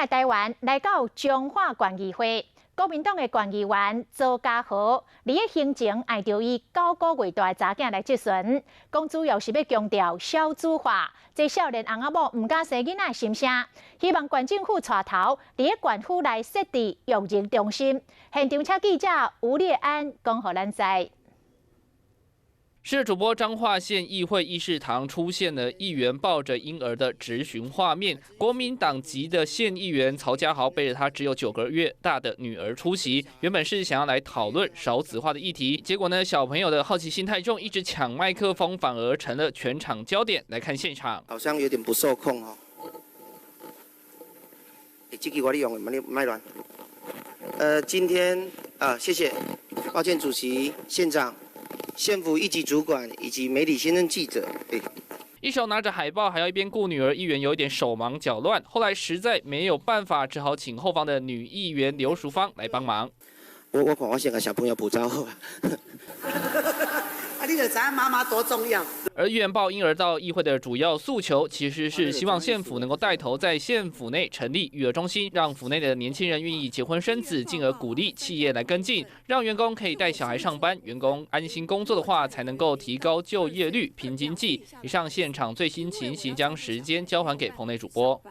來台灣，來到彰化縣議會，國民黨的縣議員曹家豪，佇咧行前愛著伊9個月大的查囝來質詢，講主要是欲強調少子化，這少年翁仔某毋敢生囡仔的心聲，希望縣政府帶頭佇咧縣府內設置育兒中心。現場請記者吳烈安講予咱知。是主播，彰化縣議會議事堂出現了議員抱着嬰兒的質詢畫面。國民黨籍的縣議員曹家豪背着他只有9個月大的女兒出席，原本是想要來討論少子化的議題，結果呢，小朋友的好奇心太重，一直搶麥克風，反而成了全場焦點。來看現場，好像有點不受控哦。欸，這個我咧用的，莫亂。今天啊，謝謝，抱歉主席、縣長、縣府一級主管以及媒體先生記者，一手拿着海報，還要一邊顧女兒，議員有一點手忙腳亂。後來實在沒有辦法，只好請後方的女議員劉淑芳來幫忙。我看我先共小朋友補招呼。啊，你就知影媽媽多重要。而議員抱嬰兒到議會的主要訴求，其實是希望縣府能夠帶頭在縣府內成立育兒中心，讓府內的年輕人願意結婚生子，進而鼓勵企業來跟進，讓員工可以帶小孩上班，員工安心工作的話，才能夠提高就業率、拼經濟。以上現場最新情形，將時間交還給棚內主播。